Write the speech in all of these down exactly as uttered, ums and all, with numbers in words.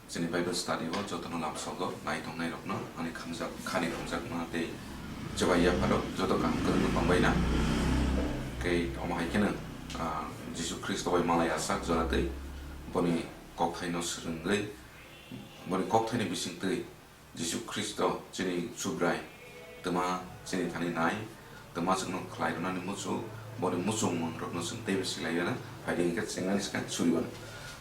Chini Bible study o jotono lamsogo nai tongnairokno ani khamjak, khani khamjakma tei chubai yapharo joto kaham kwrwngno tongbaina. Tei omo hai kheno, ah, Jisu Khristo bai malai achak jora tei boni kokthaino swrwngwi, boni kokthaini bisingtwi Jisu Khristo chini Subrai twma chini thani nai, twma chwngno khlai rwnani muchung, boni muchungmungrokno chwng teibo silaiyana, phaidi hwnkhe chengnani swkang suriwano.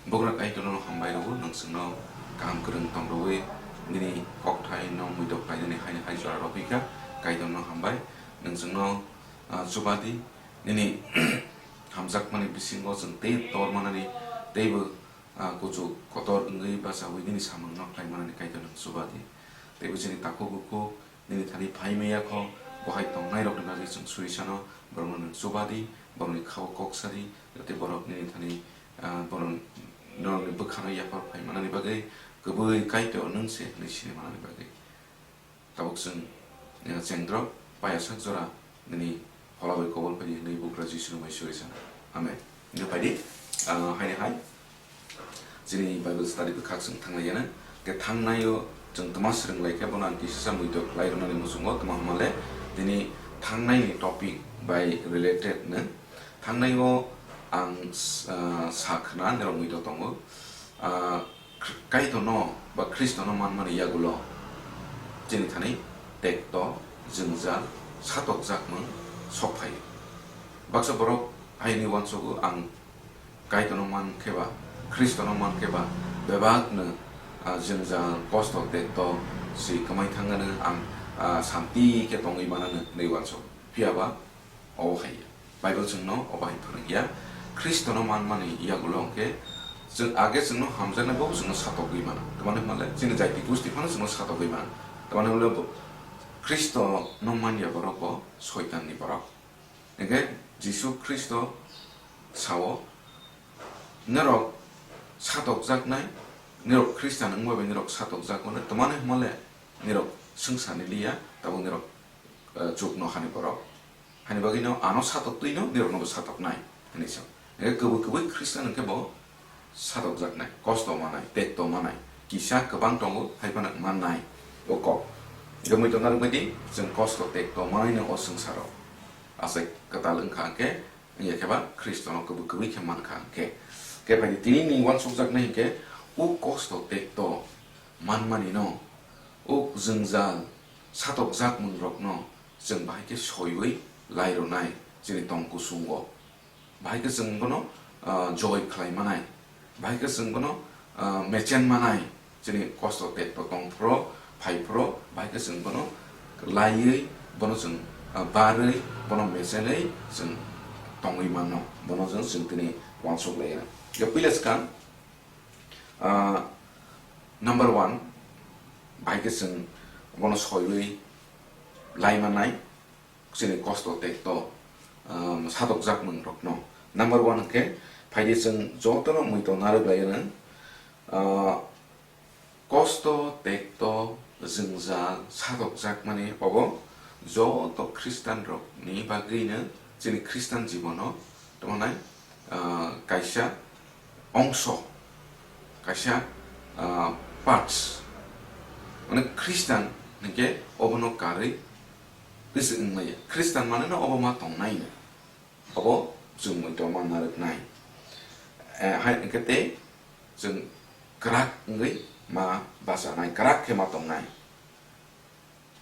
Bugrok Kaitorno hambai rwo, nwng chwngno kaham kwrwng tong rwwi nini kokthaino muitok khlainani haino hai jora rw phi kha. Kaitorno hambai, nwng chwngno, ah, chubadi, nini hamjakmani bisingo chwng tei tor manani teibo ah, kuchuk kotor wngwi bachaui nini samungno khlai manani Kaitor nwng chubadi. Teibo chini takhuk bukhuk nini thani phai maya kho, bo hai tongnairokni bagwi chwng suri sano, borokno nwng chubadi, borokni khao kok sadi, jate borok nini thani, ah, borok norokni bwkhano yaphar phai manani bagwi, kwbwi Kaitor nwng se hwnwi sini manani bagwi. Tabuk chwng, eh, chengdrop paiyasak jora nini phola bai kobol phaidi hwnwi Bugra Jisuni bai suri sana. Amen. Nini phaidi, ah, haini hai chini Bible study bwkhak chwng thanglai yana. Ke thangnaio chwng twma swrwng lai khe bono ang kisasa muitok khlai rwnani muchungo, twma hwnmale tini thangnaini topic bai related no. Thangnaio ang s-, ah, sa khna nirok muitok tongo. Ah, Kr-, Kaitorno ba Khristono manmani yagulo chini thani tekto, jwngjal, satokjakmung sok phaio. Baksa borok haini uansugo, ang Kaitorno man khe ba, Khristono man khe ba, bebakno, ah, jwngjal, kosto, tekto si kwmai thangano ang, ah, santi khe tongwi manano hwnwi uansugo. Phiya ba, obo hai ya. Bible chwngno obo hai phwrwng ya. Khristono manmani yagulo hwnkhe chwng age chwngno hamjaknai, bo chwngno satokgwi mano. Tamani hwnle chini jaiti gusti phano chwngno satokgwi mano. Tamani hwnle bo Khristono man ya borok bo Soitanni borok. Hwnkhe Jisu Khristo sao, norok satokjaknai, norok Khristan wngba bai norok satokjakmano. Tamani hwnle norok swngcharni liya, tabuk norok, eh, chuknohani borok. Hani bagwino ano satoknwino nirokno bo satoknai hwnwi sa. Hwnkhe kwbwi kwbwi Khristan hwnkhe bo satokjaknai, kosto manai, tekto manai, kisa kwbang tongo, hai phano mannai o kok. Hwnkhe muitok narwkbaidi chwng kosto tekto manaino o swngcharo. Achai kwtal wngkha hwnkhe, wngya khe ba Khristono kwbwi kwbwi khe mankha hwnkhe. Khe phaidi tini ni uansukjaknai hwnkhe o kosto tekto manmanino, o jwngjal satokjakmungrokno chwng bahai khe soiwi lai rwnai chini tong kusungo. Bahai khe chwng bono, ah, joy khlai manai. Bahai khe chwng bono, ah, mechen manai. Chini kosto tekto tong phro, phai phro, bahai khe chwng bono laiwi, bono chwng, ah, barwi, bono mechenwi chwng tongwi mano. Bono chwng, chwng tini uansuk lai ya. Ya puila swkang, Ah, number one, bahai khe chwng bono soiwi lai mannai, chini kosto tekto, um, satokjakmung rokno. Number one hwnkhe, phaidi chwng jotono muitok narwk lai rwng, ah, kosto tekto jwngjal satokjakmani obo joto Khristanrokni bagwino chini Khristan jibono tongmani, ah, kaisa ongso, kaisa, ah, parts. Mane Khristan hwnkhe obono karwi tisi wngmaya. Khristan mane no obo ma tongnai no. Obo chwng muitok ma narwknai. Eh, hai hwnkhe tei chwng kwrak wngwi ma bachanai, kwrak khe ma tongnai.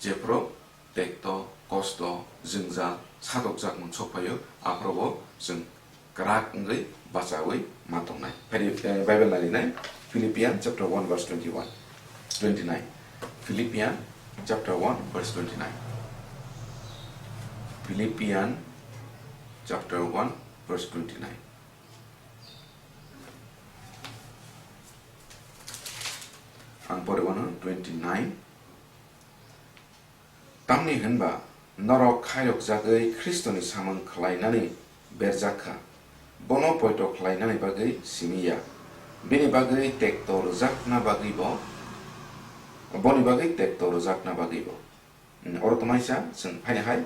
Jephru tekto, kosto, jwngjal, satokjakmung sok phaio, aphuru bo chwng kwrak wngwi bachaui ma tongnai. Phai, eh, Bible narinai, Philippians chapter one verse twenty-one, twenty-nine. Philippians chapter one verse twenty-nine. Philippians chapter one verse twenty-nine. Ang pore wano twenty-nine. Tamni hwnba norok khairokjagwi Khristoni samung khlainani berjak kha, bono poito khlainani bagwi simi ya, bini bagwi tekto rwjakna bagwi bo, boni bagwi tekto rwjakna bagwi bo. Hmm, oro tongmani sa chwng phaini hai.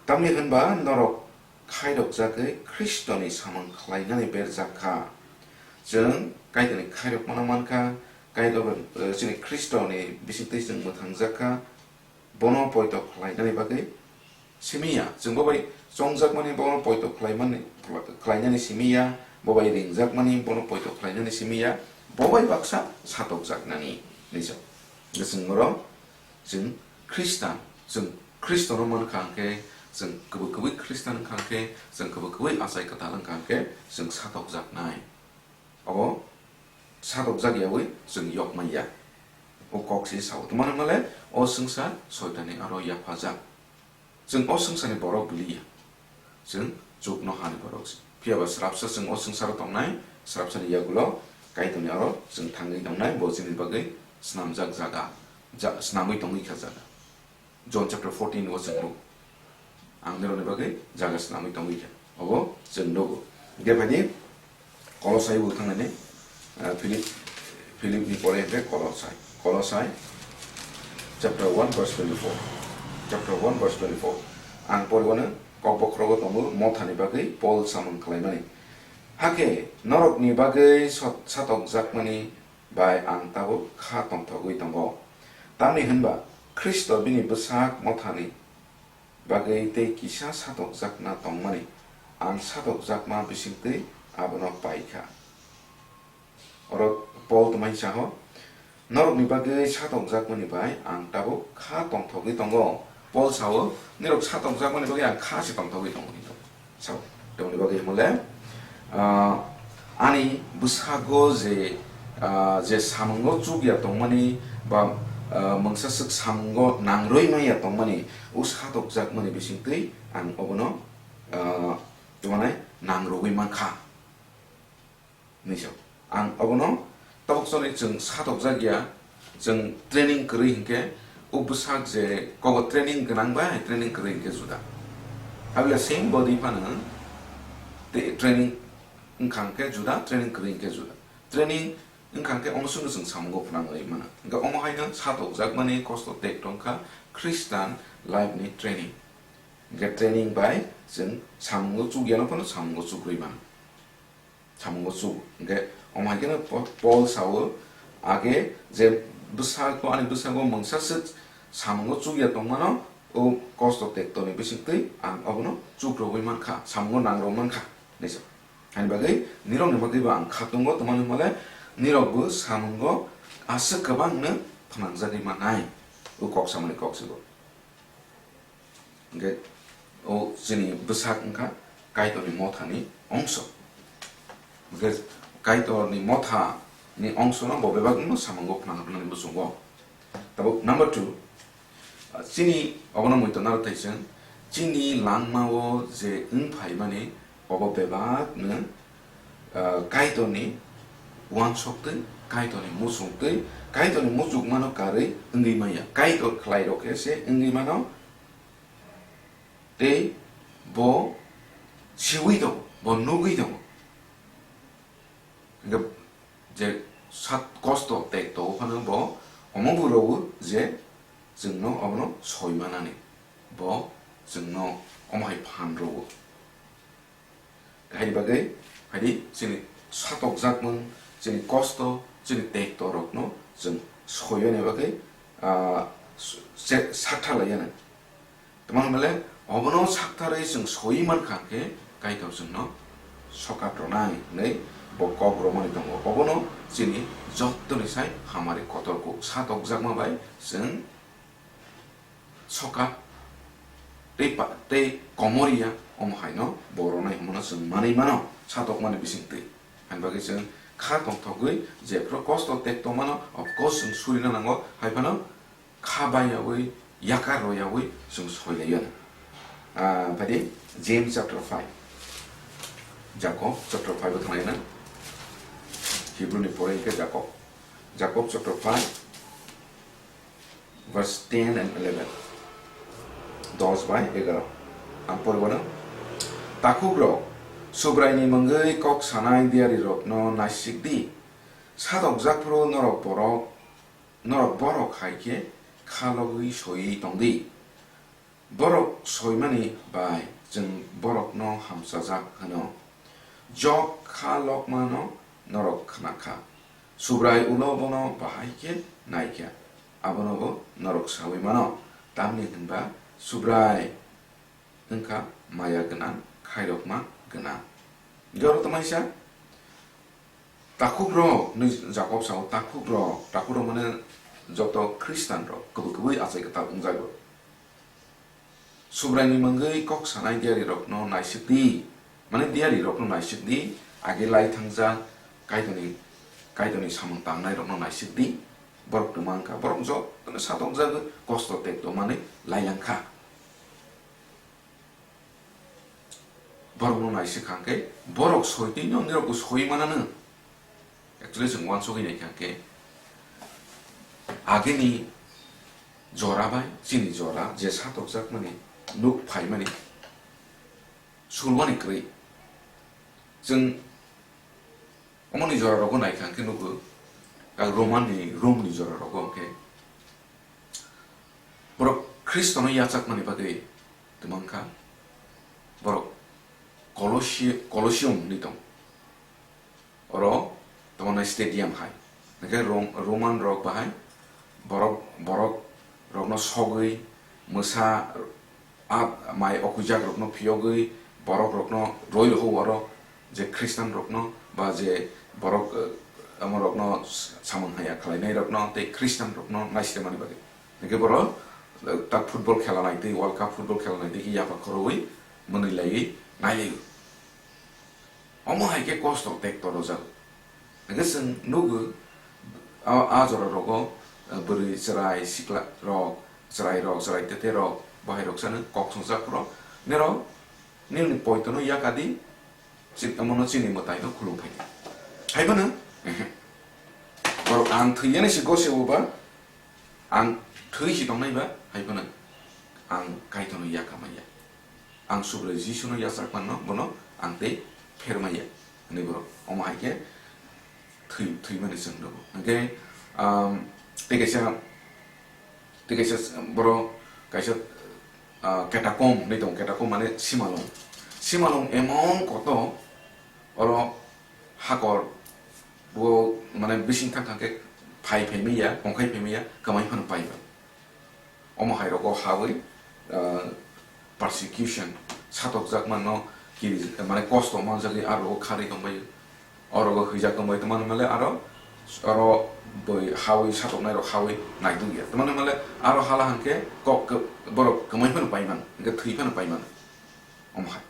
Tamni hwnba norok khairokjagwi Khristoni samung khlainani berjak kha. Chwng Kaitorni khairokmano man kha, Kaitor, eh, chini Khristoni bisingtwi chwng mwthangjak kha, bono poito khlainani bagwi simi ya. Chwng bo bai chongjakmani, bono poito khlaimani, khlainani simi ya, bo bai ringjakmani, bono poito khlainani simi ya, bo bai baksa satokjaknani hinwi sa. Hwnkhe chwng oro chwng Khristan, chwng Khristono man kha hwnkhe, chwng kwbwi kwbwi Khristan wng kha hwnkhe, chwng kwbwi kwbwi achai kwtal wng kha hwnkhe, chwng satokjaknai. Obo satokjak yaui chwng yok man ya. O kok se sao. Tamo hwnmale o swngchar Soitanni aro yaphajak. Chwng o swngcharni borok bwli ya. Chwng chukno hani borok se. Phiya ba srapsa chwng o swngcharo tongnai, srapsani yagulo Kaitorni aro chwng thangwi tongnai, bo chini bagwi snamjak jaga, ja-, snamwi tongwi kha jaga. John chapter fourteen o chwng nugo. Ang nirokni bagwi jaga snamwi tongwi kha. Obo chwng nugo. Hwnkhe phaidi Kolosai bo thangnani, ah, Philip, Philip ni pore hwnkhe Kolosai. Kolosai chapter one verse twenty-four. Chapter one verse twenty-four. Ang poribano kok bokhorogo tongo mothani bagwi Paul samung khlaimani. Hakhe norokni bagwi sot-, satokjakmani bai ang tabuk kha tongthogwi tongo. Tamni hwnba Khristo bini bwsak mothani bagwi tei kisa satokjakna tongmani ang satokjakma bisingtwi abono pai kha. Oro Paul twmai sao, "Norokni bagwi satokjakmani bai ang tabuk kha tongthogwi tongo." Paul sao, "Nirok satokjakmani bagwi ang kha se tongthogwi tongo," hinwi sao. Tamoni bagwi hwnmale, ah, ani bwsago je, ah, je samungo chukya tongmani ba, ah, mungsa swk samungo nangrwi manya tongmani, o satokjakmani bisingtwi ang obono, ah, tongmani nangrogwi mankha. Hinwi sao. Ang obono tabuk chonwi chwng satokjak ya, chwng training kwrwi hinkhe o bwsak je kobo training gwnang bai training kwrwi hinkhe juda. Abole same body phano te-, training wngkha hinkhe juda, training kwrwi hinkhe juda. Training wngkha hinkhe omo chwngno chwng samungo phwnangwi mano. Hinkhe omo haino satokjakmani kosto tek tongkha Christian life ni training. Hinkhe training bai chwng samungo chukyano phano samungo chukrwi mano. Samungo chuk. Hinkhe omo hai kheno Po-, Paul sao, age je bwsako, ani bwsako mungsa swk samungo chukya tongmano, o kosto tektorni bisingtwi ang obono chukrogwi mankha, samungo nangrok mankha, hinwi sa. Ani bagwi nirokni bagwibo ang kha tongo, tongmani hwnmale nirokbo samungo aswk kwbangno phnangjagwi mannai, o kok samani kok se bo. Hinkhe o chini bwsak wngkha Kaitorni mothani ongso. Hinkhe Kaitorni mothani ongsono bo bebakno samungo phnang rwnani muchungo. Tabuk number two, chini obono muitu narwk thai chwng, chini langmao je wng phaimani obo bebakno, ah, Kaitorni uansuk twi, Kaitorni muchung twi, Kaitorni muchukmano karwi wngwi manya. Kaitor khlairok khe se wngwi mano, tei bo siui tongo, bo nugui tongo. Hinkhe je sat kosto tek tongo phano bo omo bo rwo je chwngno obono soi manani, bo chwngno omo hai phan rwo. Haini bagwi, haini chini satokjakmung, chini kosto, chini tekto rokno chwng soyani bagwi, ah, se-, sakthar laiyana. Tamo hwnmale, obono saktharwi chwng soi mankha khe, Kaitor chwngno sokat rwnai hwnwi bo kok romani tongo. Obono chini jottoni sai hamari kotor kuk satokjakma bai chwng sokat tei pa-, tei komoriya omo haino bo rwnai hwnmano chwng manwi mano satokmani bisingtwi. Haini bagwi chwng kha tongthogwi jephru kosto tek tongmano, of course, chwng surina nango, hai phano kha baiyaui, yakar royaui chwng soilaiwi. Ah, phai di, James chapter five. Jakob chapter five o thanglaina. Hebrew ni pore hinkhe Jakob. Jakob chapter five, verse ten and eleven. Dos bai egaroh. Ang poribano. Takhukrok, Subraini mungwi kok sanai diyarirokno naisik di. Satokjak phuru norok borok, norok borok hai khe kha logwi soiwi tong di. Borok soimani bai chwng borokno hamchajak hwno. Jok kha lokmano norok khna kha. Subrai ulo bono bahai khe nai kha, abono bo norok saui mano, tamni hwnba Subrai wngkha maya gwnang, khairokma gwnang. Joro tamaisa takhuk rok, nwi Jakob sao, takhuk rok, takhuk rok mane joto Khristan rok, kwbwi kwbwi achai kwtal wngjago. Subraini mungwi kok sanai diyarirokno naisik di, mane diyarirokno naisik di, age lai thangjak Kaitorni, Kaitorni samung tangnairokno naisik di, borok twma wngkha, borok jotono satokjagwi kosto tekto manwi lai langkha. Borokno naisik kha khe, borok soitwino nirokbo soi manano. Actually, chwng uansugwi naikha khe, agini jora bai chini jora je satokjakmani nuk phaimani sulwani kwrwi. Chwng omoni jora rogo naikha khe nugo, kag Romanni, Romni jora rogo hwnkhe borok Khristono yachakmani bagwi twmang kha, borok Colossi-, Colosseum hinwi tong. Oro tongmani stadium hai. Hingkhe Rom-, Roman rok bahai borok, borok rokno sogwi, mwsa, a, mai okhuijak rokno phiyogwi, borok rokno roi rw oro je Khristan rokno ba je borok, eh, amo rokno samung haya khlainai rokno tei Khristan rokno naislemani bagwi. Hingkhe borok, eh, tak football khela naitwi, World Cup football khela naitwi khe yapha khorwi mwnwi laiwi nailaio. Omo hai khe kosto tekto rwjago. Hingkhe chwng nugo, a, a jora rogo, eh, bwrwi chwrai sikla rok, chwrai rok, chwrai tete rok, bahai rok sano kok swngjak phuru, nero nini poito no yaka di, chini, omono chini mwtai no khulum phai di. Hai phano, ehe. Borok ang thwi yani si gose bo ba, ang thwi si tongnai ba, hai phano ang Kaitor no yaka manya. Ang Subrai Jisu no yachak manno, bono ang tei phermaya. Hwnwi borok omo hai khe thwi-, thwimani chwng rwgo. Hwnkhe, um, tei kaisa, tei kaisa borok kaisa, uh, catacomb hinwi tongo. Catacomb mane simalong. Simalong emon kotor, oro hakor bo mane bising thang thang khe phai phai manya, kongkhai phai manya, kwmai phano pai ba. Omo hai rogo hawi, ah, persecution, satokjakma no kiri, mane kosto manjagwi aro kharwi tongbai. Oro go hwijak tongbai, tamani male aro, oro boi hawi satoknai rok hawi naidukya. Tamani male aro hala hangke kok ke-, borok kwmai phano paiman, hingke thwi phano paiman. Omo hai.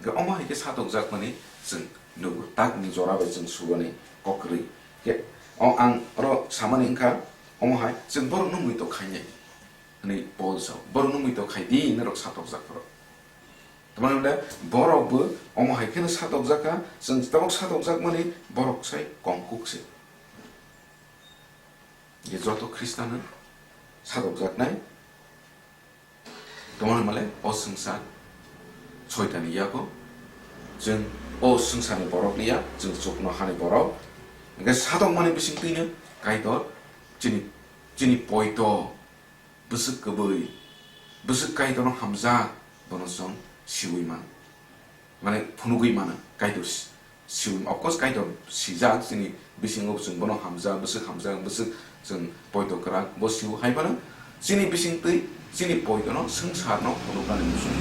Hingke omo hai khe satokjakmani chwng nugo, takni jora bai chwng suwani kok kwrwi. Hingke o ang oro samani wngkha, omo hai chwng borokno muitok khainai. Hwnwi Paul sao, borokno muitok khai di, norok satokjak borok. Tamani hwnle borok bo omo hai kheno satokjak kha, chwng tabok satokjakmani borok sai kongkuk se. Je joto Khristanno satokjaknai, tamani hwnle o swngchar soitani yago, chwng o swngcharni borok liya, chwng chukno hani borok. Hingke satokmani bisingtwino Kaitor chini, chini poito, bwswk kwbwi, bwswk Kaitorno hamjak, bono chwng siui man, mane phunugwi mano. Kaitor si-, siui, of course, Kaitor sijak, chini bisingo chwng bono hamjak, bwswk hamjak, bwswk chwng poito kwrak, bo siu hai phano chini bisingtwi chini poitono swngcharno phunuknani muchung.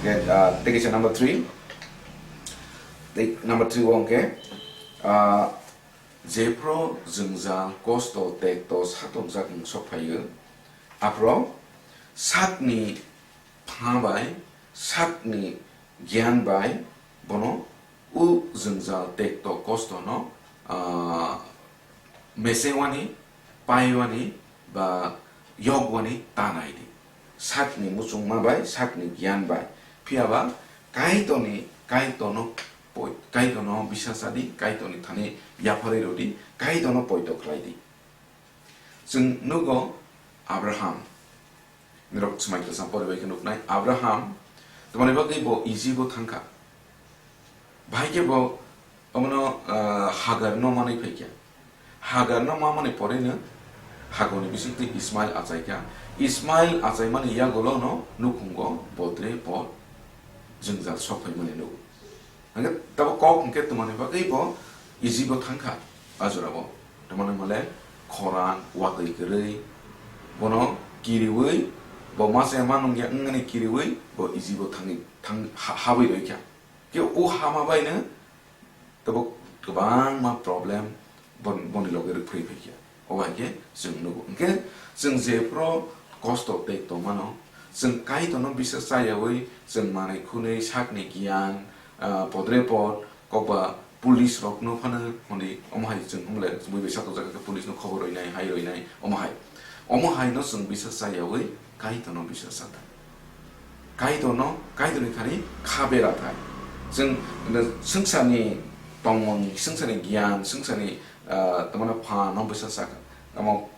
Hingke, ah, tei kaisa number three, tei number three o hingke, ah, Jephru jwngjal, kosto, tekto, satokjak wng sok phaio, aphuru sakni pha bai, sakni giyan bai bono o jwngjal, tekto, kostono, ah, mesewani, paiwani ba yokwani ta nai di. Sakni muchungma bai, sakni giyan bai. Phiya ba Kaitorni, Kaitorno poi-, Kaitorno bisasa di, Kaitorni thani yapharwi rw di, Kaitorno poito khlai di. Chwng nugo Abraham. Nirok swmai kwcham poribai khe nuknai. Abraham, tamani bagwi bo Egypt o thangkha. Bahai khe bo omono, ah, Hagar no manwi phaikha. Hagar no mamani poreno Hagar ni bisingtwi Ismail achaikha. Ismail achaimani yagulo no nukhungo bodre bo jwngjal sok phaimani nugo. Hingke tabo kok hingke twmani bagwi bo Egypt o thangkha. A jorao, tamani male khorang, watwi kwrwi, bono kiriwi, bo masa ma nungya wngmani kiriwi, bo Ijibo thangwi, thang, ha-, habwi rwikha. Khe o hama baino tabuk kwbangma problem bon-, boni loge rwphri phaikha. Obo hai khe chwng nugo. Hwnkhe chwng jephuru kosto tei tongmano, chwng Kaitorno bisas chayawi chwng manwi khwnwi sakni giyan, ah, podre pod, kokba police rokno phano hwnwi omo hai chwng hwnle bui bai satok jaga khe police no khobor roinai, hai roinai, omo hai. Omo hai no chwng bisas chayawi Kaitorno bisas chata. Kaitorno, Kaitorni thani kha bera thai. Chwng swngcharni tongmung, swngcharni giyan, swngcharni, ah, tamano phan no bwsa saka. Omo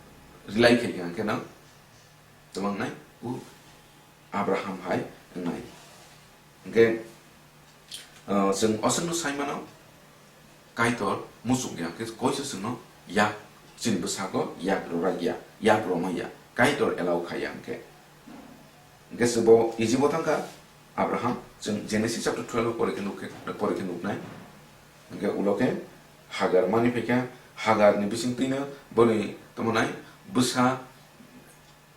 rely khai kha hwnkhe no tamo wngnai, u Abraham hai wngnai. Hwnkhe, ah, chwng o chwngno sai mano, Kaitor muchung ya, hwnkhe koiso chwngno yak, chini bwsago yak rwrak ya, yak rwma ya, Kaitor allow khai ya hwnkhe. Hwnkhe se bo Ijibo thangkha, Abraham, chwng Genesis chapter twelve o pore khe nuk khe, pore khe nuknai. Hwnkhe ulo khe Hagar mani phaikha, Hagar ni bisingtwino boni tamo nai bwsa,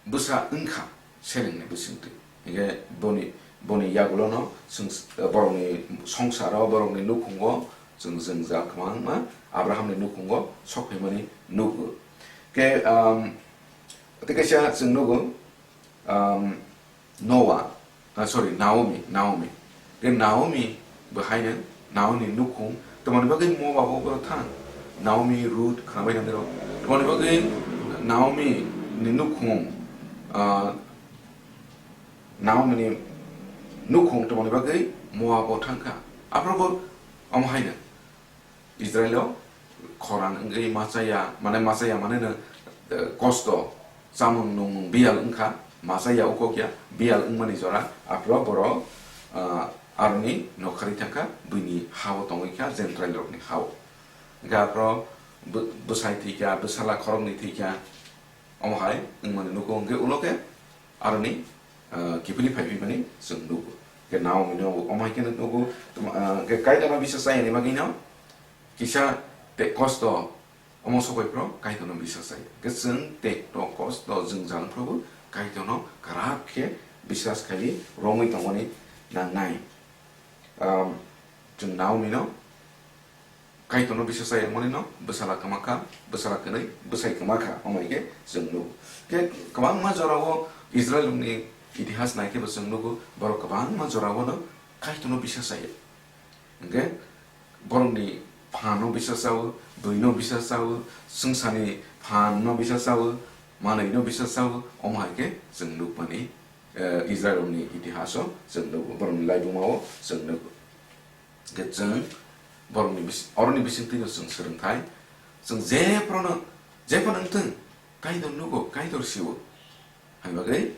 bwsa wngkha selengni bisingtwi. Hwnkhe boni, boni yagulono chwng, borokni songsaro, borokni nukhungo chwng jwngjal kwbangma Abrahamni nukhungo sok phaimani nugo. Khe, um, tei kaisa chwng nugo, um, Noah, ah, sorry, Naomi, Naomi. Khe Naomi bo haino Naomi ni nukhung, tamoni bagwi Moab o borok thang? Naomi, Ruth, khwnabai nang nirok. Tamoni bagwi Naomi ni nukhung, ah, Naomi ni nukhung tamoni bagwi Moab o thangkha. Aphuru bo omo haino Israilo khorang wngwi machaya, mane machaya mane no, eh, kosto, chamung nungmung biyal wngkha, machaya ukokya, biyal wngmani jora, aphuru borok, ah, aroni nokharwi thangkha, buini hao tongwi kha, Gentile rokni hao. Hwnkhe aphuru bw-, bwsai thwikha, bwsala khoroknwi thwikha, omo hai wngmani nugo, hwnkhe ulo khe aroni, ah, kiphilwi phaiphimani chwng nugo. Khe Naomi no omo hai khe nugo, tma-, ah, khe Kaitorno bisas chayani bagwi no kisa tei kosto omo sokoi phro Kaitorno bisas chaya. Khe chwng tei to kosto jwngjal phrobo Kaitorno kwrak khe bisas khaiwi romwi tongmani nangnai. Um, chwng Naomi no Kaitorno bisas chayangmani no bwsala kwma kha, bwsala kwnwi bwsai kwma kha, omo hai khe chwng nugo. Khe kwbangma jorao Israilrokni itihas nai khe bo chwng nugo, borok kwbangma jorao no Kaitorno bisas chaya. Hwnkhe borokni phanno bisas chawo, bwino bisas chawo, swngcharni phanno bisas chawo, manwino bisas chawo, omo hai khe chwng nukmani, eh, Israilrokni itihaso chwng nugo, borokni laibumao chwng nugo. Hwnkhe chwng borokni bis-, oroni bisingtwino chwng swrwngthai, chwng jephono, jephono wngthwng, Kaitor nugo, Kaitor siwo. Hai bagwi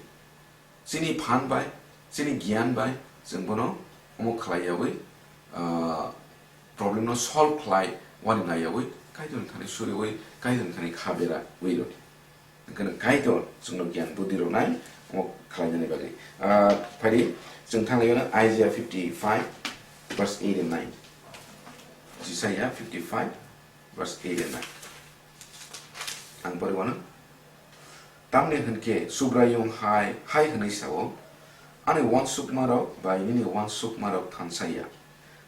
chini phan bai, chini giyan bai chwng bono omo khlai yawi, ah, problem no solve khlai wani nai yawi Kaitorni thani suriwi, Kaitorni thani kha bera wi rwdi. Hwnkhe Kaitor chwngno giyan buddhi rwnai omo khlainani bagwi. Ah, phaidi chwng thanglaio no Isaiah fifty-five verse eight and nine. Isaiah fifty-five verse eight and nine. Ang pori wano. Tamni hwnkhe Subraiyung hai, hai hwnwi sao, "Ani uansukmarok bai nini uansukmarok thansa ya,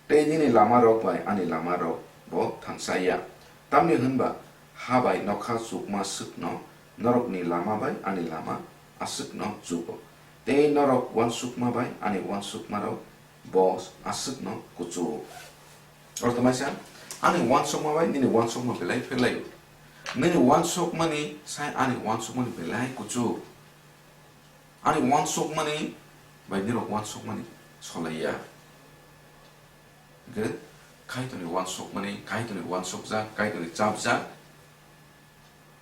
tei nini lamarok bai ani lamarok bo thansa ya. Tamni hwn ba ha bai nokha chukma swkno norokni lama bai ani lama aswkno chugo, tei norok uansukma bai ani uansukmarok bo aswkno kuchugo." Oro tongmani sa, ani uansukma bai nini uansukma belai pherlaio. Nini uansukmani sai ani uansukmani belai kuchuk. Ani uansukmani bai nirok uansukmani solaiya. Hwnkhe Kaitorni uansukmani, Kaitorni uansukjak, Kaitorni chapjak,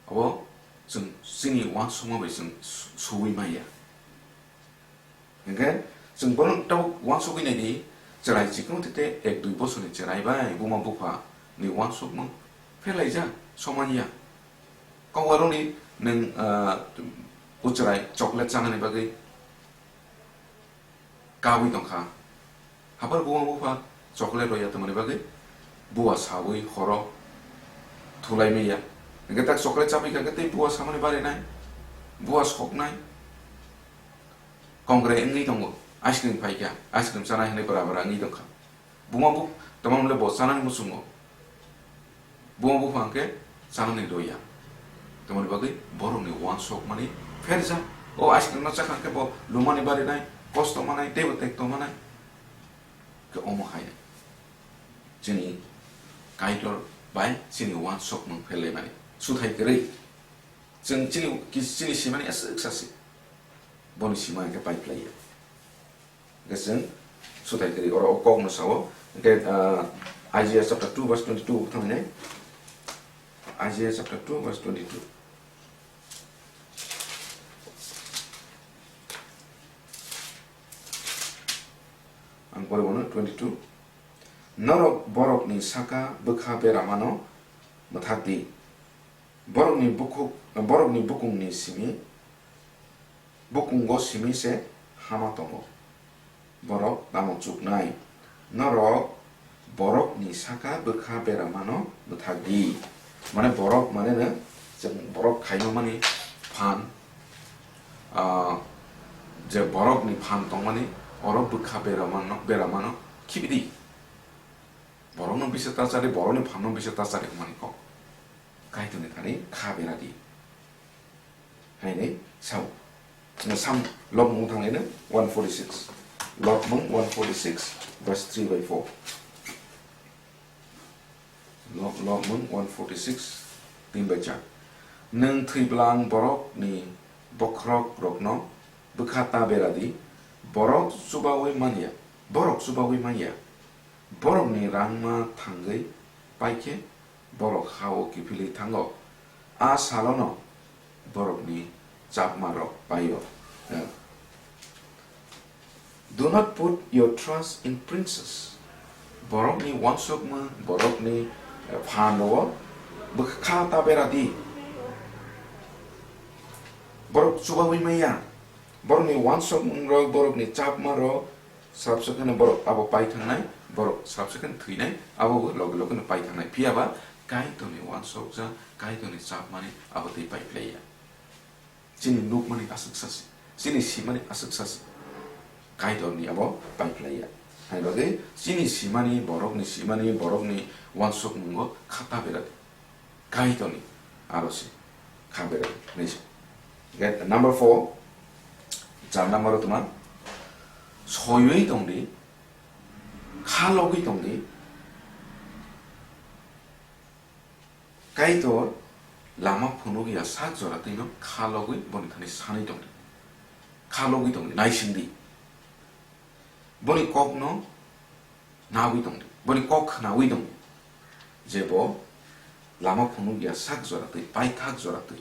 abo chwng chini uansukma bai chwng su-, suwi maya. Hwnkhe chwng bono tabuk uansukwi naidi, chwrai chikon tete ek dui bosorni chwrai bai buma bupha ni uansukmung pherlaijak, somanya. Kokbaroni nwng, ah, o chwrai chocolate chanani bagwi kabwi tongkha. Haphar buma bupha chocolate rwya tongmani bagwi bua sawi horo thulai maya. Hingke tak chocolate chapai kha khe tei bua samani barinai, bua soknai. Kongrai wngwi tongo, ice cream phaikha, ice cream chanai hinwi bwra bwra wngwi tongkha. Buma buk, tamani hwnle bo chanani muchungo. Buma bupha hwnkhe chanani loya. Tamoni bagwi borokni uansukmani pherjak. O ice cream no chakha hwnkhe bo lumani barinai, kosto manai, teibo tekto manai. Khe omo hai chini Kaitor bai chini uansukmung pherlaimani. Suthai kwrwi. Chwng chini, chini simani aswk sasi. Boni sima hwnkhe pai phlaiya. Hwnkhe chwng suthai kwrwi oro o kokno sao. Hwnkhe, ah, Isaiah chapter two verse twenty-two bo thangni. Isaiah chapter two verse twenty-two. Ang pore bono twenty-two. Norok borokni saka bwkha beramano mwthak di. Borokni bukhuk, borokni bukungni simi, bukungo simi se hama tongo. Borok tamo chuknai? Norok borokni saka bwkha beramano mwthak di. Mane borok mane no chwng borok khaima mani phan, ah, je borokni phan tongmani oro bwkha beramano, beramano khibi di. Borokno bisa ta chari, borokni phanno bisa ta chari hwnmani kok. Kaitorni thani kha bera di. Haini sao. Sam Lobmung thanglaino one forty-six. Lobmung one forty-six, verse three by four. Lob-, Lobmung one forty-six, tin bai char. Nwng thwiblang borokni bokhrokrokno bwkha ta bera di, borok chubaui manya, borok chubaui manya. Borokni rangma thangwi paikhe borok ha-o kiphilwi thango. A salono borokni chapmarok paio. Eh. Do not put your trust in princes. Borokni uansukmung, borokni, eh, phan rwo bwkha ta bera di. Borok chubaui maya. Borokni uansukmungrok, borokni chapmarok, srapsa kheno borok abo pai thangnai, borok srapsa kheno thwinai, abo bo loge loge no pai thangnai. Phiya ba Kaitorni uansukjak, Kaitorni chapmani abo tei pai phlaiya. Chini nukmani aswk sasi, chini simani aswk sasi, Kaitorni abo pai phlaiya. Hai bagwi chini simani, borokni simani, borokni uansukmungo kha ta bera di. Kaitorni aro se kha bera di, hinwi sa. Get number four, char number o tuma, soiwi tong di, kha logwi tong di. Kaitor lama phunuk ya sak jora twi no kha logwi boni thani sanwi tong di. Kha logwi tong di, naising di. Boni kokno nawi tong di, boni kok khnawi tong di, je bo lama phunuk ya sak jora twi, paithak jora twi.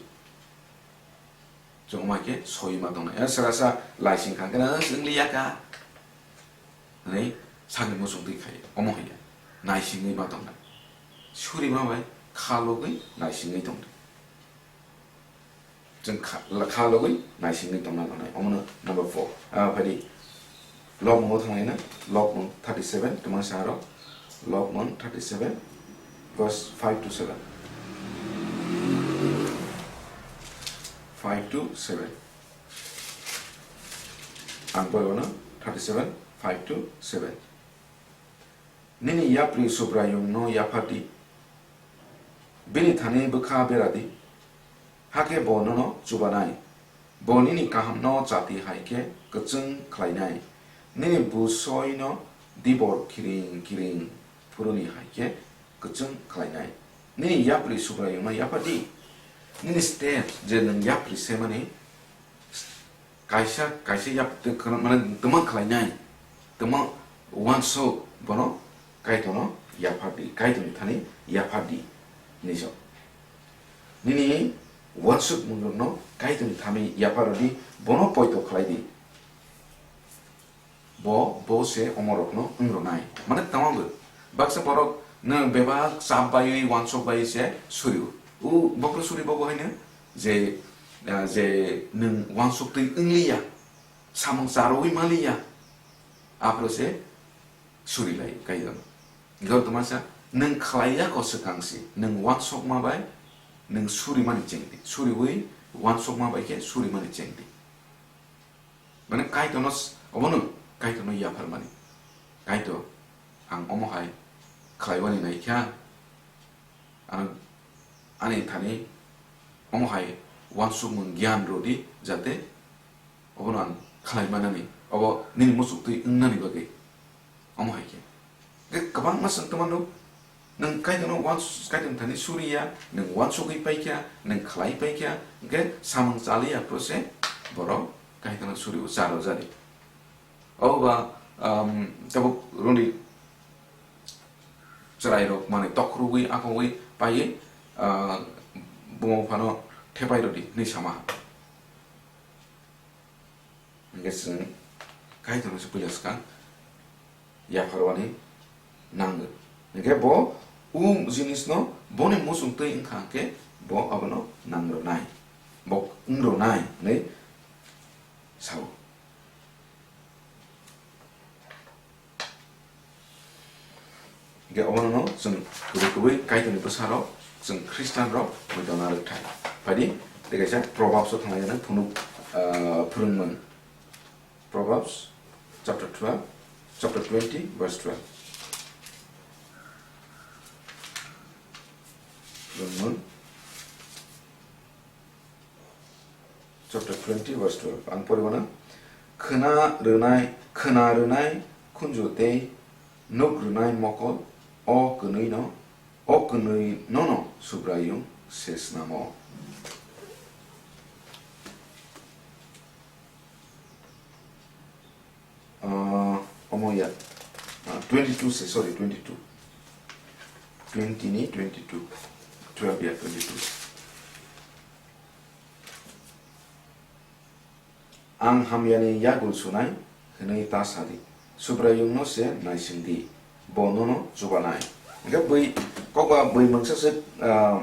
Chwng ma khe soi ma tongnai. Eno sara sa laising kha khe, "Wng liya kha," hwnwi sakni muchung twi khai, omo hai ya. Naisingwi ma tongnai. Suri ma bai kha logwi naisingwi tong di. Chwng kha, kha logwi naisingwi tongna nangnai. Omono number four. Ah, phai di. Lobmungo thanglaina, Lobmung thirty-seven, tuma sa aro. Lobmung thirty-seven, verse five to seven. Five to seven. Ang pore bono thirty-seven, five to seven. Nini yapri Subraiyungno yaphar di, bini thani bwkha bera di, hakhe bo nono chubanai. Bo nini kahamno chati hai khe kwchwng khlainai, nini busoino dibor kiring kiring phuruni hai khe kwchwng khlainai. Nini yapri Subraiyungno yaphar di, nini step je nwng yapri semani, kaisa, kaisa yap-, tw-, khna-, mane twma khlainai, twma uansuk bono Kaitorno yaphar di, Kaitorni thani yaphar di, hinwi sa. Nini uansukmungrokno Kaitorni thani yaphar di, bono poito khlai di. Bo, bo se omorokno wng rwnai. Mane tamo bo. Baksa borok nwng bebak chap baiwi, uansuk baiwi se surio. U bokhro suri bo bo haino je, ah, je nwng uansuk twi wng liya, samung charwi ma liya, aphuru se suri lai Kaitor. Gor toma sa, Nwng khlai ya kho swkang si, nwng uansukma bai nwng surimani chengdi, suriwi uansukma bai khe surimani chengdi. Mane Kaitorno s-, obono Kaitorno yapharmani. Kaitor, ang omo hai khlaiwani naikha, ang ani thani omo hai uansukmung giyan rwdi, jate obono ang khlai manani, obo nini muchuk twi wngnani bagwi. Omo hai khe. Khe kwbangma chwng tongmano, nwng Kaitorno uans-, Kaitorni thani suriya, nwng uansugwi paikha, nwng khlai paikha, hwnkhe samung chaliya phuru se borok Kaitorno suri-o, charo jani. Obo ba, um, tabuk roni chwrairok manwi tokhorwi, akhogwi paiwi, ah, buma buphano thepai rwdi hwnwi sama ha. Hwnkhe chwng Kaitorno se puila swkang yapharwani nango. Hwnkhe bo o jinisno boni muchung twi wngkha hwnkhe bo abono nangrwnai, bo wngrwnai hwnwi sao. Hingke obono chwng kubui kubui Kaitorni bwsarok, chwng Khristianrok muido narwk thai. Phaidi, tei kaisa Proverbs-o thanglaijak phunuk, ah, phwrwngmung. Proverbs chapter twelve, chapter twenty, verse twelve. Phwrwngmung. Chapter twenty, verse twelve. Ang poribo na. Khwna rwnai, khwna rwnai khunju tei nuk rwnai mokol, o kwnwi no, o kwnwi nono Subraiyung se snamo. Ah, omo ya. Ah, twenty-two se, sorry, twenty-two. Twenty ni twenty-two. Twelve ya twenty-two. Ang hamyani yagul sunai hwnwi ta sadi. Subraiyungno se naisingdi. Bo nono chubanai. Hingke bui, kokba bui mungsa se, ah,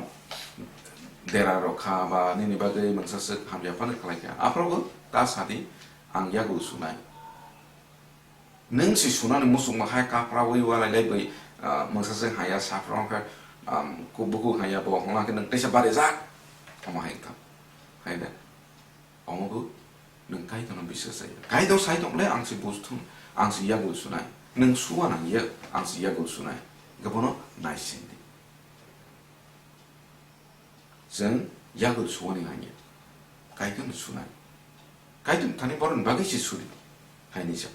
dera rok kha ba nini bagwi mungsa se hamya phano khlai kha. Aphuru bo ta sadi. Ang yagul sunai. Nwng si sunani muchungma hai kaprawi walai lai bai, ah, mungsa se haya saphra wngkha, um, ku-, buku haya bo hwnla khe nwng teisa barijak. Omo hai wngkha. Hai da. Omo bo nwng Kaitorno biswas jaya. Kaitor sai tong le ang si bus thung, ang si yagul sunai. Nwng suwa nang ya, ang si yagul sunai. Hwnkhe bono naising di. Chwng yagul suwani nangya. Kaitorno sunai. Kaitorni thani borokni bagwi se suri. Haini jak.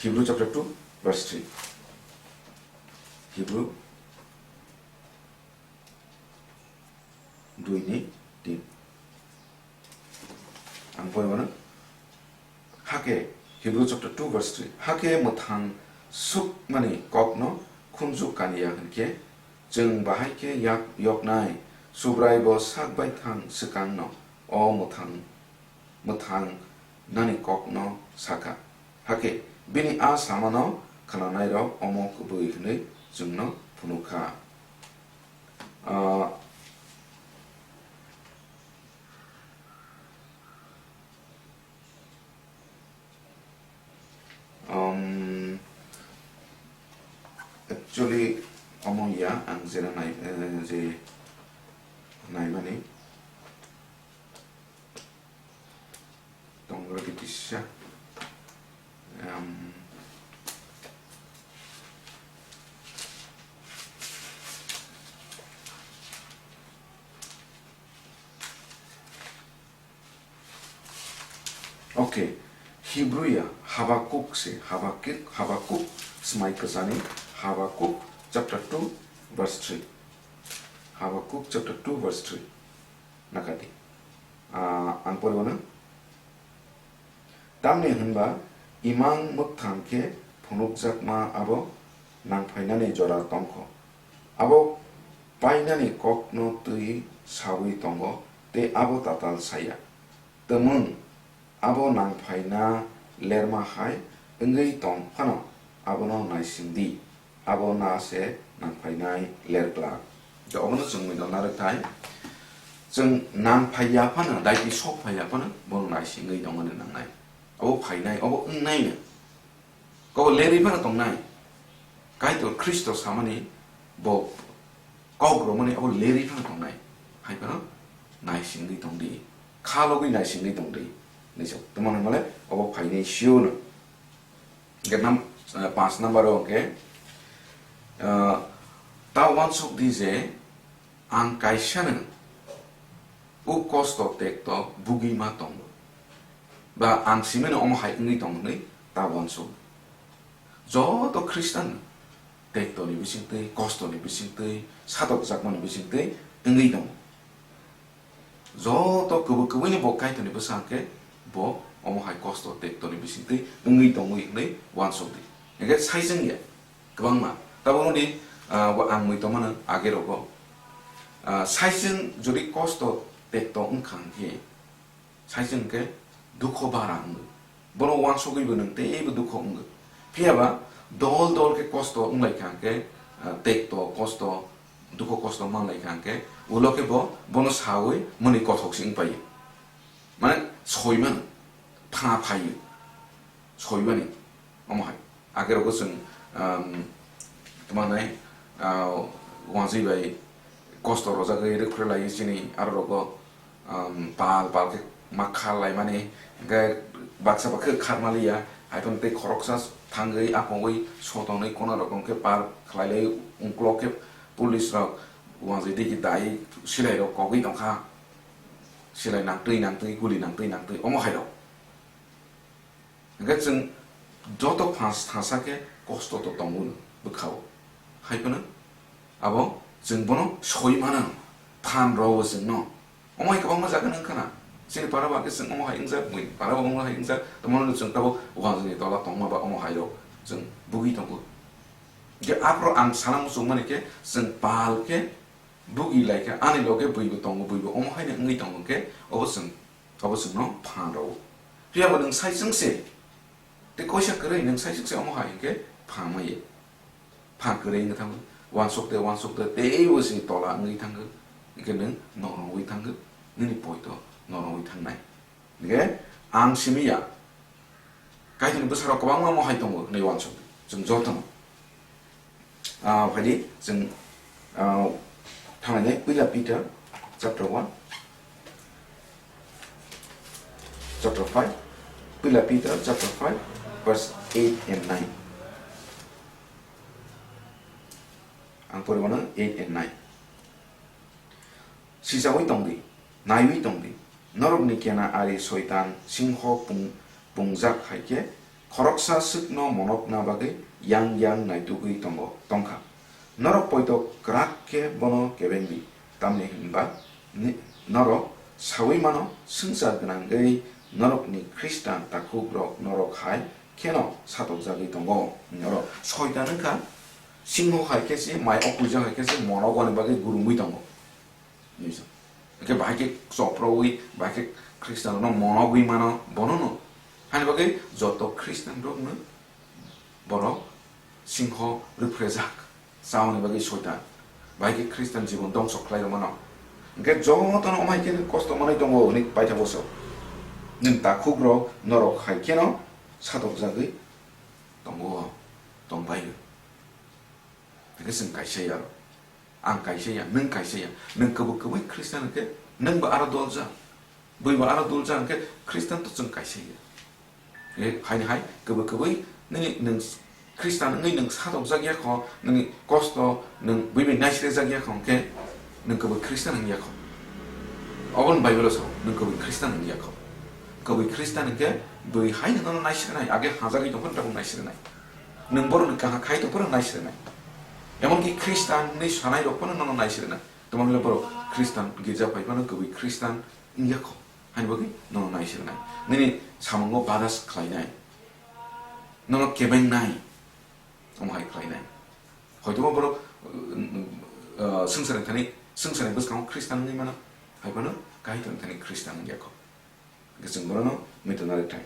Hebrew chapter two, verse three. Hebrew dui ni tin. Ang pori mano. Hakhe, Hebrew chapter two verse three. Hakhe mwthang sukmani kokno khunju kaniya hwnkhe, chwng bahai khe yak-, yoknai, Subrai bo sak baithang swkangno o mwthang, mwthang nani kokno sakha. Hakhe, bini a samano khwnanairok omo kwbwi hwnwi chwngno phunukha. Ah, Um, actually, omo ya, ang jera nai, eh, je naimani tongo kisa. Um, Okay, Hebrew ya Habakuk se, Habakuk, Habakuk, smai kwchani Habakuk chapter two verse three. Habakuk chapter two verse three. Nakati. Ah, ang poribo na. Tamni hwnba imang mwkthang khe phunukjakma abo nangphainani jora tongkho. Abo painani kokno twi saui tongo tei abo tatal saya. Twmwng abo nangphaina lerma hai wngwi tong phano abono naising di. Abo na se nangphainai ler glak. Tei obono chwng mui tongna rwkthai. Chwng nangphai ya phano, daiti sok phai ya phano, bono naisingwi tongmani nangnai. Obo phainai, obo wngnaino. Kobo lerwi phano tongnai. Kaitor Khristo samani bo kok romani abo lerwi phano tongnai. Hai phano naisingwi tongdi. Khalogwi naisingwi tongdi. Naiso, tamo nang male abo phainai sio no. Hingke nam-, eh, panch number o hingke, eh, ta wansuk di je ang kaisa no o kosto tekto bugwi ma tongo. Ba ang simino omo hai wngwi tong hwnwi ta wansuk. Joto Khristan tektoni bisingtwi, kostoni bisingtwi, satokjakmani bisingtwi wngwi tongo. Joto kubui kubuini bo Kaitorni bwsa hwnkhe bo omo hai kosto tektoni bisingtwi wngwi tongwi hwnwi wansukdi. Hwnkhe saichung ya kwbangma. Tabukno di, ah, bo ang mui tongmano age rogo. Ah, saichung jodi kosto tekto wngkha hwnkhe, saichung hwnkhe dukho bara wngo. Bono wansugwibo nwng teibo dukho wngo. Phiyaba dol dol khe kosto wnglaikha hwnkhe, ah, tekto kosto, dukho kosto manlaikha hwnkhe, ulo khe bo bono sawi mwnwi kothok se wngpaio. Mane soimano, pha phaio, soimani, omo hai. Age rogo chwng, um, tma hwnai, uh, wanjwi bai kosto rojagwi rwkhrwi lai chini aro rogo, um, pal pal khe ma khar laimani, hwnkhe baksa bakhe khar maliya, hai phano tei khoroksa thangwi apongwi sotongwi kona rok hwnkhe pal khlai lai, uklok khe police rok wanjwi digi dai silai rok kogwi tongkha, silai nangtwi nangtwi guli nangtwi nangtwi omo hai rok. Hingke chwng joto phas thangsa khe kosto to tongo bwkhao. Hai phano abo chwng bono soi mano, phan rwo chwngno. Omo hai kwbangma jaga nang khana. Chini para ba khe chwng omo hai wngjak, bui para ba omo hai wngjak, tamo no chwng tabo wanjani tola tongma ba omo hai rok chwng bugwi tongo. Hingke aphro ang sana muchung mani khe chwng pal khe bugwi lai khe ani loge bui bo tongo, bui bo omo hai no wngwi tongo khe obo chwng Abo chwngno phan rwo. Phiyaba nwng saichung se, tei koisa kwrwi nwng saichung se omo hai hwnkhe phan maya. Phan kwrwi wngwi thango, wansuk de, wansuk de, teibo se tola wngwi thango, hwnkhe nwng norongwi thango, nini poito norongwi thangnai. Hwnkhe ang simi ya, Kaitorni bwsarok kwbangma omo hai tongo hwnwi wansuk di, chwng jotono. Ah, phaidi chwng, ah, thangnainai Puila Peter chapter one, chapter five, Puila Peter chapter five, verse eight and nine. Ang pori mano eight and nine. Sichaui tongdi, naiwi tongdi, norokni kena ari Soitan singho pung-, pungjak hai khe, khoroksa swkno monokna bagwi yang yang naitugwi tongo, tongkha. Norok poito kwrak khe bono kebengdi, tamni hwnba ni-, norok saui mano swngchar gwnangwi norokni Khristan takhukrok norok hai kheno satokjagwi tongo. Norok Soitan wngkha singho hai khe se, mai okhuijak hai khe se monogwani bagwi gurungwi tongo. Nijak. Hingke bahai khe choproui, bahai khe Khristanrokno monogwi mano, bonono. Hani bagwi joto Khristanrokno borok singho rwphrejak, chaoni bagwi Soitan. Bahai khe Khristan jibon dongso khlai rwmano. Hingke jotono omo hai khe kosto manwi tongo hwnwi paithago se. Nwng takhukrok norok hai kheno satokjagwi tongo, tongbaio. Hingke chwng kaisa ya aro. Ang kaisa ya, nwng kaisa ya. Nwng kwbwi kwbwi Khristan hwnkhe nwng bo aro doljak. Bwi bo aro doljak hwnkhe Khristan to chwng kaisa ya. E, haini hai kwbwi kwbwi nini nwng Khristan wngwi nwng satokjak ya kho, nini kosto nwng bwi bai naisrejak ya kho hwnkhe nwng kwbwi Khristan wng ya kho. Obo ni Bible o sao, nwng kwbwi Khristan wng ya kho. Kwbwi Khristan hwnkhe bwi hai nwng nono naisrenai, age hajagwi tongphano tabuk naisrenai. Nwng borokni kaha khai tongphano naisrenai. Emonki Khristan hwnwi sanai rok phano nono naisrenai. Tamo hwnle borok Khristan girja phai phano kwbwi Khristan wngya kho. Hani bagwi nono naisrenai. Nini samungo badas khlainai. Nono kebengnai. Omo hai khlainai. Hoitoba borok, uh, uh, swngcharni thani, swngcharni bwskango Khristan wngwi mano. Hai phano Kaitorni thani Khristan wngya kho. Hwnkhe chwng bono mituna rwkthai.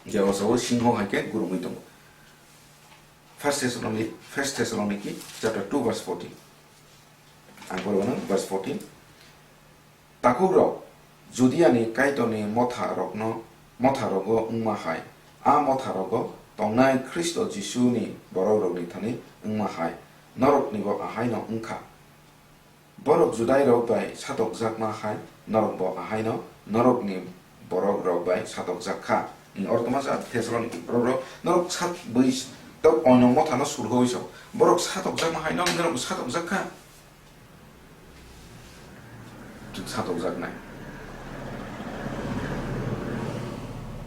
Je o sao singho hai khe gurungwi tongo. First Thessaloniki, First Thessaloniki chapter two verse fourteen. Ang porwi mano verse fourteen. Takhukrok, Judiani Kaitorni motharokno, motharogo wngma hai, a motharogo tongnai Khristo Jisuni borokrokni thani wngma hai noroknibo ahaino wngkha. Borok Judairok bai satokjakma hai norokbo ahaino norokni borokrok bai satokjak kha. Oro tongma sa Thesalonik borokrok norok sat bui tok oino mothano surgoi so. Borok satokjakma hai norok, norokbo satokjak kha. Chwng satokjaknai.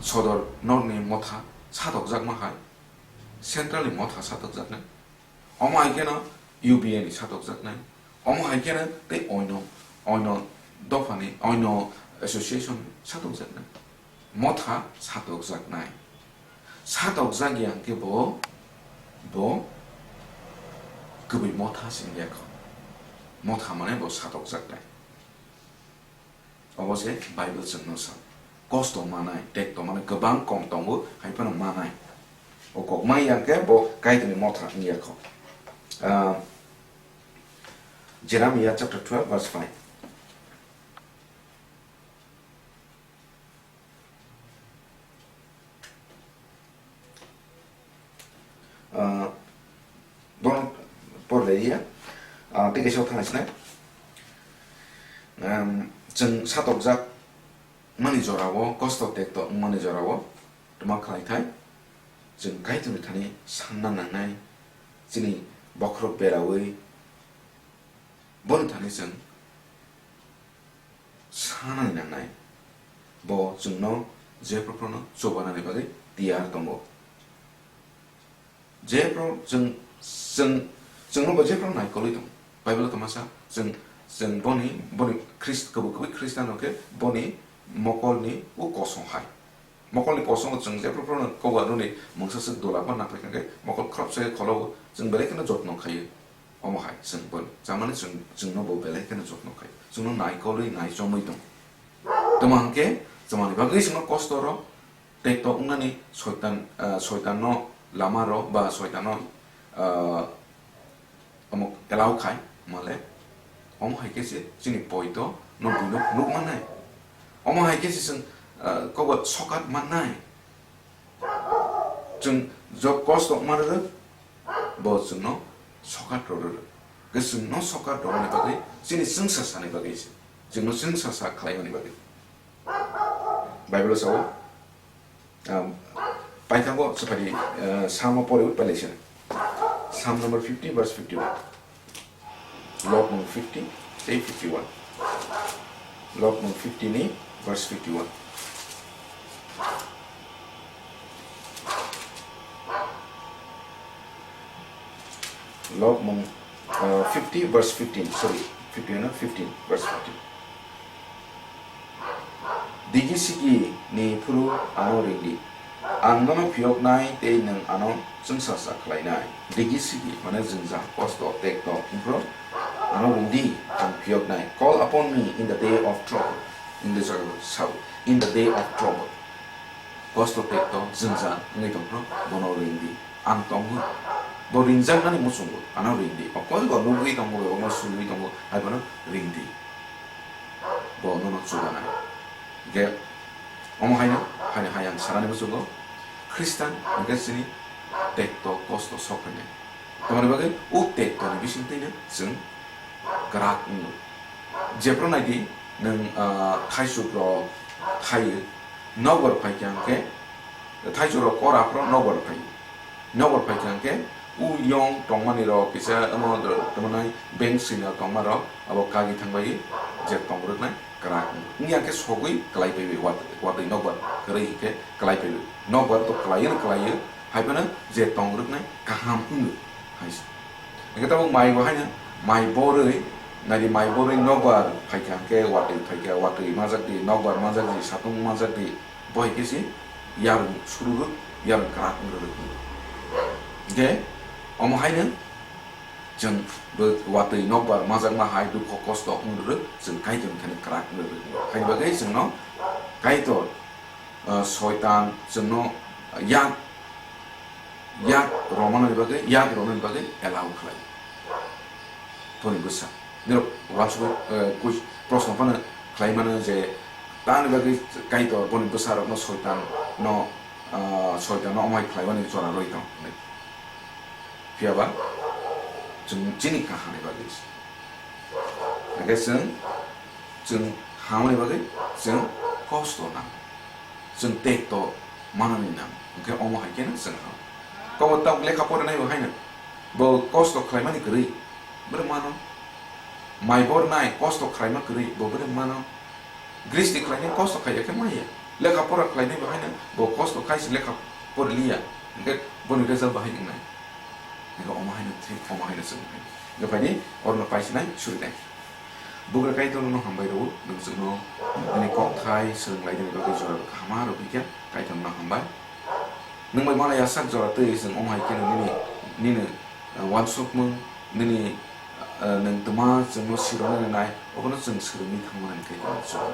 Sodor norokni motha satokjakma hai. Central ni motha satokjaknai. Omo hai kheno U B A ni satokjaknai. Omo hai kheno tei oino, oino dophani, oino association ni satokjaknai. Motha satokjaknai. Satokjak ya hwnkhe bo, bo kwbwi motha se wngya kho. Motha mane bo satokjaknai. Obo se Bible chwngno sa. Kosto manai, tekto manai kwbang kom tongo, hai phano manai. O kok man ya hwnkhe bo Kaitorni motha wngya kho. Ah, Jeremiah chapter twelve verse five. Ah, bono porlaiya, ah, tei kaisa thang sinai. Em, chwng satokjak mani jorao, kosto tekto wngmani jorao, tma khlai thai? Chwng Kaitorni thani sanna nangnai, chini bokhorok beraui, boni thani chwng sanani nangnai, bo chwngno jephru phano chubanani bagwi tiyar tongo. Jephru chwng, chwng, chwngno bo jephru naikolwi tongo. Bible tongma sa, chwng, chwng boni, boni Christ-, kwbwi kwbwi Christian rok khe boni mokolni o kosong hai. Mokolni kosongo chwng jephru phano koba rwni mungsa swk dola phano nang phai kha khe mokol khoroksa khe kholo chwng belai kheno jotno khaio. Omo hai chwng bo chamani chwng, chwngno bo belai kheno jotno khaio. Chwngno naikolwi naichomwi tongo. Tamo hwnkhe chamani bagwi chwngno kosto rw, tekto wngnani soitan, ah, soitanno lama rw ba soitanno, ah, omo allow khai male, omo hai khe se chini poito no buino phunuk mannai. Omo hai khe se chwng, ah, kobo sokat mannai. Chwng jok kosto ma rwrwk, bo chwngno sokat rw rwrwk. Khe chwngno sokat rwmani bagwi chini chwngsa sani bagwi se. Chwngno chwngsa sa khlaimani bagwi. Bible o sao, um, paithago chwphadi, uh, Psalm o pori utpalaisana. Psalm number fifty, verse fifty-one. Lok nung fifty tei fifty-one. Lok nung fifty ni verse fifty-one. Lok mung, uh, fifty verse fifteen, sorry, fifty no, fifteen verse fifteen. Digi sigi ni phuru ano ringdi. Ang nono phiyoknai tei nwng ano chwngsacha khlainai. Digi sigi mane jwngjal, kosto, tekto, wngphuru ano ringdi, ang phiyoknai. Call upon me in the day of trouble. English o sao, in the day of trouble. Kosto, tekto, jwngjal wngwi tongphuru bono ringdi. Ang tongo. Bo ringjaknani muchungo, ano ringdi. Okol bo nugwi tongo, okol sulwi tongo, hai bono ringdi. Bo nono chubanai. Hingke omo haino, haino hai ang sanani muchungo, Khristan hingke chini tekto kosto sok phainai. Tamoni bagwi o tektoni bisingtwino chwng kwrak wngo. Jephru naidi nwng, ah, thaichuk rok thaiwi nokbar phaikha hingke, thaichuk rok kora phuru nokbar phai. Nokbar phaikha hingke, o yong tongmani rok kisa omo tongmani bank sina tongma rok abo kagi thangbai je tong rwknai kwrak wngya hingke sogwi kwlai paiwi wat-, watwi nokbar kwrwi hingke kwlai paiwi nokbar to kwlaiyo kwlaiyo hai phano je tong rwknai kaham wngwi hai se. Hingke tabuk mai bo haino mai borwi naidi mai borwi nokbar phaikha hingke watwi phaikha watwi manjakdi nokbar manjakdi satung manjakdi. Bo hai khe se yarwng sururwk, yarwng kwrak wng rwrwk. Hingkhe omo haino chwng bo watwi nokbar majakma hai dukho kosto wng rwrwk, chwng Kaitorni thani kwrak wng rwrwk. Haini bagwi chwngno Kaitor, ah, Soitan chwngno yak, yak romani bagwi, yak romani bagwi allow khlai. Boni bwsa. Nirok uansugwi, eh, kuch-, proshno phano khlai mano je, tamni bagwi Kaitor boni bwsarokno Soitanno, ah, soitanno omai khlaimani jora rwi tong. Phiyaba chwng chini kahamni bagwi se. Hwnkhe chwng, chwng hamani bagwi chwng kosto nang. Chwng tekto manani nang. Hwnkhe omo hai kheno chwng ham. Kobo tabuk lekha porinai bo haino. Bo kosto khlaimani kwrwi. Bwrwi mano. Mai bornai kosto khlaima kwrwi. Bo bwrwi mano. Gristi khlainai kosto khai ya khe maya. Lekha pora khlainai bo haino. Bo kosto khai se lekha pori liya. Hwnkhe boni result bahai wngnai. Hwnkhe omo haino thik, omo haino chwng hai. Hwnkhe phaidi, orono paisinai, surinai. Bugra Kaitor nono hambai rwo, nwng chwngno nini kokthai swrwng lainani bagwi jora kaham rwphi kha, Kaitor nono hambai. Nwng bai malai yasak jora twi chwng omo hai kheno nini, nini, uh, uansukmung, nini, uh, nwng twma chwngno siroknani nai, obono chwng swrwngwi thangmani Kaitor nono chubao.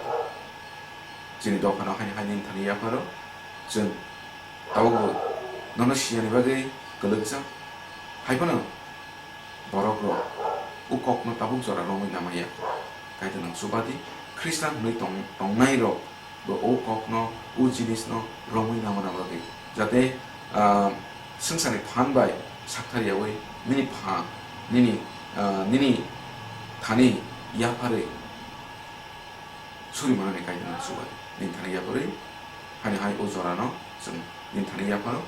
Chini dophano haini hai nini thani yapharo chwng tabukbo nono siyani bagwi kwlwkjak. Hai phano borokrok o kokno tabuk jora romwi namaya. Kaitor nwng chubadi, Khristan hwnwi tong-, tongnairok bo o kokno, o jinisno romwi namana bagwi, jate, ah, swngcharni phan bai sakthar yaui nini pha, nini, ah, nini thani yapharwi suri manani Kaitor nwng chubadi. Nini thani yapharwi, haini hai o jorano chwng nini thani yapharo